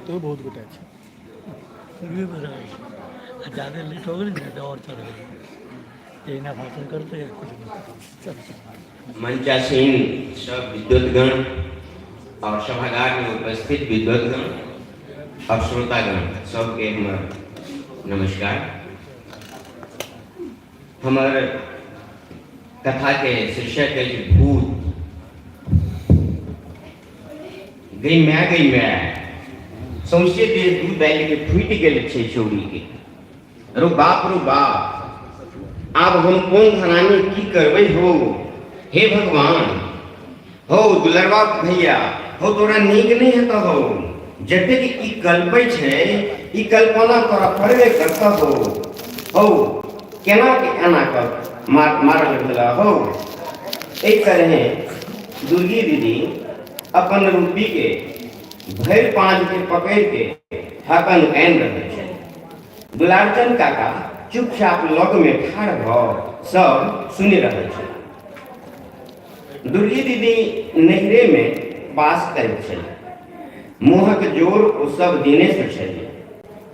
तो बहुत गोटे छै ज्यादा लेट हो गेलै ने तऽ आओर चढ़ गेलै एहिना भाषण करतै कुछ नहि। मंचासीन सब विद्वतगण और सभागार में उपस्थित विद्वतगण और श्रोतागण सबके हमर नमस्कार। हमर कथा के शीर्षक अछि भूत। गई my गई my, सौंसे देह दूध दालि के फूटि गेल छै छौड़ी के। रो बाप रो बाप, आब हम कोन घरानी की करबै हो हे भगवान। हो दुलरबा भैया, हो तोरा नीक नहि हेतऽ हो, जतेक ई कल्पै छै ई कल्पना तोरा पड़बे करतऽ हो। हौ केना के एना कऽ मारल भेला हो। एहि तरहे दुर्गी दीदी अपन रूपी के भरि पाँज के पकड़ि के हकन कानि रहल छथि। दुलारचंद काका चुपचाप लग में ठाढ़ भऽ सब सुनि रहल छथि। दुर्गी दीदी नैहरे में बास करैत छली। मुँहक जोर ओ सब दिनेसँ छली।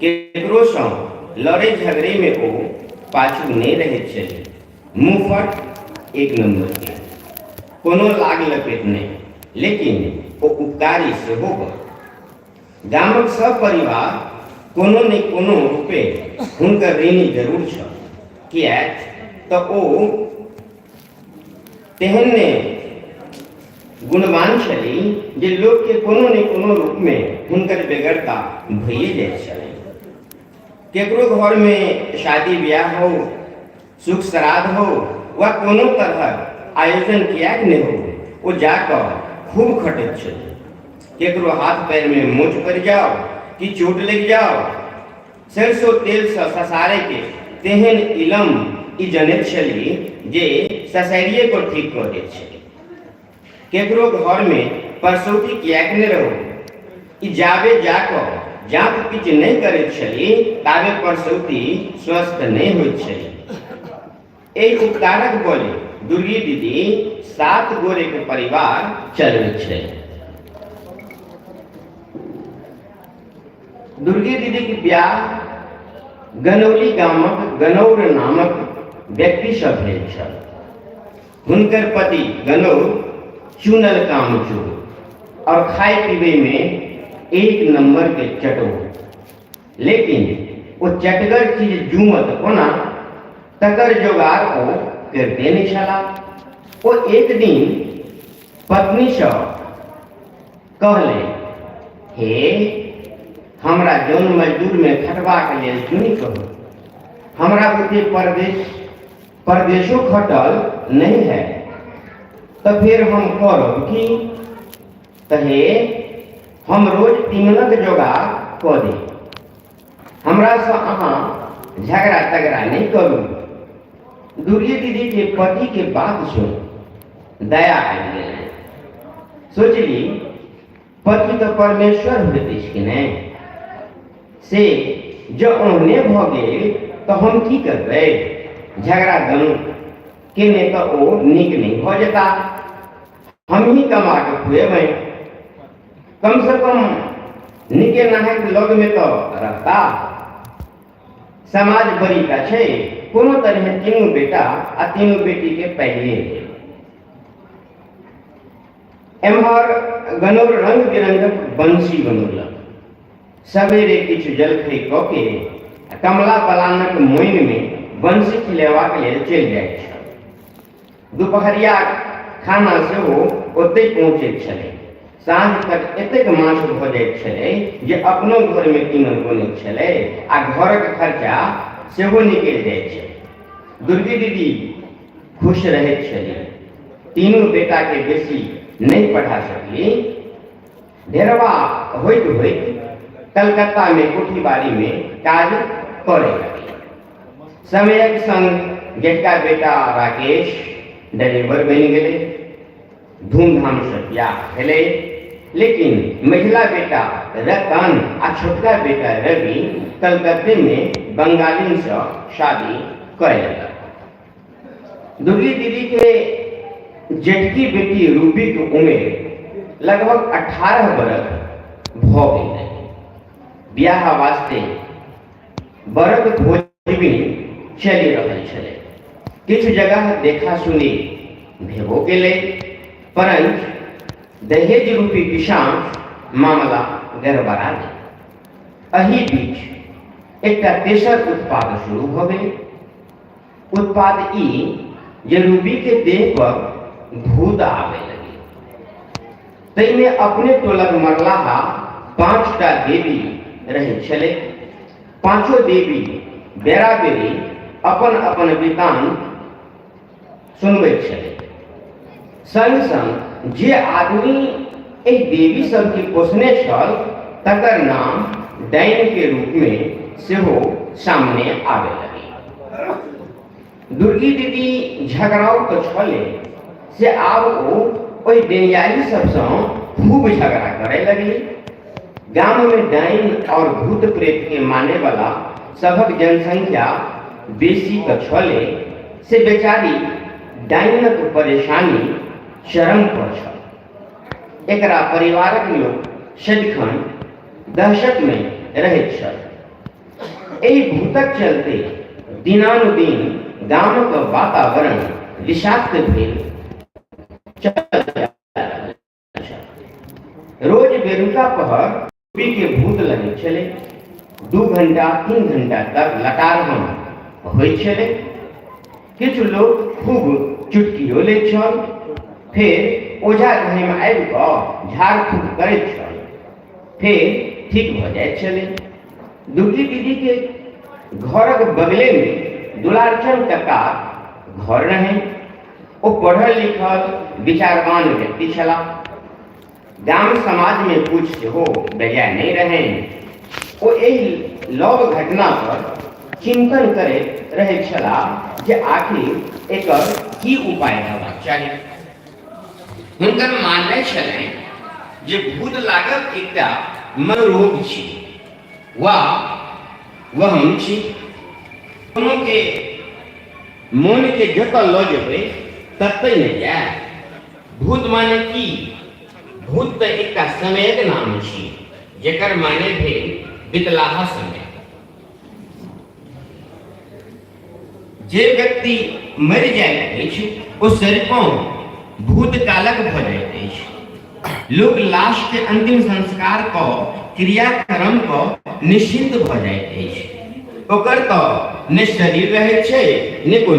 केकरो सँ लड़ै झगड़े में ओ पाछू नहि रहैत छली। मुँहफट एक नंबर के, कोनो लाग लपेट नहि, लेकिन ओ उपकारी सेहो बड़। गामक सब परिवार कोनो ने कोनो रूपे हुनकर ऋणी जरूर छल, किएक तऽ ओ तेहन ने गुणवान छली जे लोकके कोनो ने कोनो रूपमे हुनकर बेगरता भइए जाइत छलनि। केकरो घरमे शादी ब्याह हो, सुख श्राद्ध हो वा कोनो तरहक आयोजन किएक नहि हो, ओ जाकऽ खूब खटैत छली। केकरो हाथ पैरमे मोच पड़ि जाओ कि चोट लागि जाओ, सरिसो तेलसँ ससारैके तेहन इलम ई जनैत छली जे ससारिए कऽ ठीक कऽ दैत छली। केकरो घरमे परसौती किएक नहि रहू, ई जाबे जाकऽ जाँत पीच नहि करैत छली ताबे परसौती स्वस्थ नहि होइत छली। एहि उपकारक बले दुर्गी दीदी 7 गोरेके परिवार चलबैत छली। दुर्गी दीदीके ब्याह गनौली गामक गनौर नामक व्यक्तिसँ भेल छल। हुनकर पति गनौर चुनल कामचोर और खाय पीबे में एक नंबर के चटोर, लेकिन ओ चटगर चीज जुमत कोना तकर जोगार ओ करिते नहि छला। ओ एक दिन पत्नीसँ कहले, हे हमरा जौन मजदूरमे खटबाक लेल जुनि कहू, हमरा बुते परदेशो खटल नहीं है, तऽ फेर हम करब की? तऽ हे हम रोज तीमनक जोगार कऽ देब, हमरासँ अहाँ झगड़ा तगड़ा नहि करू। दुर्गी दीदी के पति के बात सुन दया आबि गेलनि। सोचली पति तऽ परमेश्वर होइत अछि कि नहि, से जँ ओहने भऽ गेल तऽ हम की करबै? झगड़ा दनु केने तऽ ओ नीक नहि भऽ जेता, हमही कमा कऽ खुएबै, कमसँ कम नीके नहायत लगमे तऽ रहता। समाज बड़ीटा छै, कोनो तरहे तीनू बेटा आ तीनू बेटीके पालिए गेल। एम्हर गनौर रंग बिरंगक बंसी बनौलक। सवेरे किछु जलखै कऽ के कमला बलानक मोइनमे बंसी खिलेबाक लेल चलि जाइत छल। दुपहरिया खाना सेहो ओतहि पहुँचैत छलै। साँझ तक एतेक माछ भऽ जाइत छलै जे अपनो घरमे तीमन बनैत छलै आ घरक खर्चा सेहो निकलि जाइत छलै। दुर्गी दीदी खुश रहैत छली। तीनू बेटाके बेसी नहि पढ़ा सकली। ढेरवा होइत होइत कलकत्तामे कोठीबाड़ीमे काज करय लगली। समयक संग जेठका बेटा राकेश ड्राइवर बनि गेलै। धूमधामसँ बियाह भेलै, लेकिन मझिला बेटा रतन आ छोटका बेटा रवि कलकत्तेमे बंगालिनसँ शादी कऽ लेलक। दुर्गी दीदीके जेठकी बेटी रूबीके उमेर लगभग 18 बरख भऽ गेल रहै। बियाह वास्ते बरक खोजबीन चलि रहल छलै। किछु जगह देखा सुनी भेबो केलै, परंच दहेज रूपी पिशाच मामला गड़बड़ा गेल। एहि बीच एकटा तेसर उत्पाद शुरू भऽ गेलै। उत्पाद ई जे रूबीके देह पर भूत आबय लगलै। ताहिमे अपने टोलक मरलाहा 5टा देवी रहै छलै। पाँचो देवी बेरा-बेरी अपन अपन वृतांत सुनबैत छलै। संग-संग जे आदमी एहि देवी सबके पोसने छल तकर नाम डाइन के रूप में सेहो सामने आबय लगलै। दुर्गी दीदी झगड़ाउ तऽ छले, से आब ओ ओहि डेनियाही सबसँ खूब झगड़ा करय लगली। गाममे डाइन और भूत प्रेत के माने वाला सभक जनसंख्या बेसी तऽ छले, से बेचारी डाइनक परेशानी चरम पर छल। एकरा परिवारक लोक सदिखन दहशतमे रहैत छल। एहि भूतक चलते दिनानुदिन गामक वातावरण विषाक्त भेल चल जा रहल छल। रोज बेरुका पहर डूबी के भूत लगै छलै। 2 घंटा 3 घंटा तक लटारहम होइ छलै। किछु लोक खूब चुटकियो लैत छल। फेर ओझा घरमे आबि कऽ झाड़ फूक करैत छल, फेर ठीक भऽ जाइत छलै। दुर्गी दीदीके घरक बगलेमे दुलारचंद कक्का घर रहनि। ओ पढ़ल लिखल विचारवान व्यक्ति छलाह। गाम समाजमे कुछ सेहो बेजाय नहि रहनि। ओ एहि लव घटना पर चिंतन करैत रहैत छलाह जे आखिर एकर की उपाय हेबाक चाही। हुनकर माननाइ छलनि जे भूत लागब एकटा मनोरोग छी वा वहम छी। कोनो के मोनके जतऽ लऽ जेबै ततहि ने जायत। भूत माने की? भूत तऽ एकटा समयक नाम छी, जेकर माने भेल बितलाहा समय। जे व्यक्ति मरि जाइत अछि ओ सरिपों भूतकालक भऽ जाइत अछि। लोक लाश के अंतिम संस्कार कऽ क्रियाक्रम कऽ निश्चिंत भऽ जाइत अछि। ओकर तऽ ने शरीर रहैत छै ने कोनो।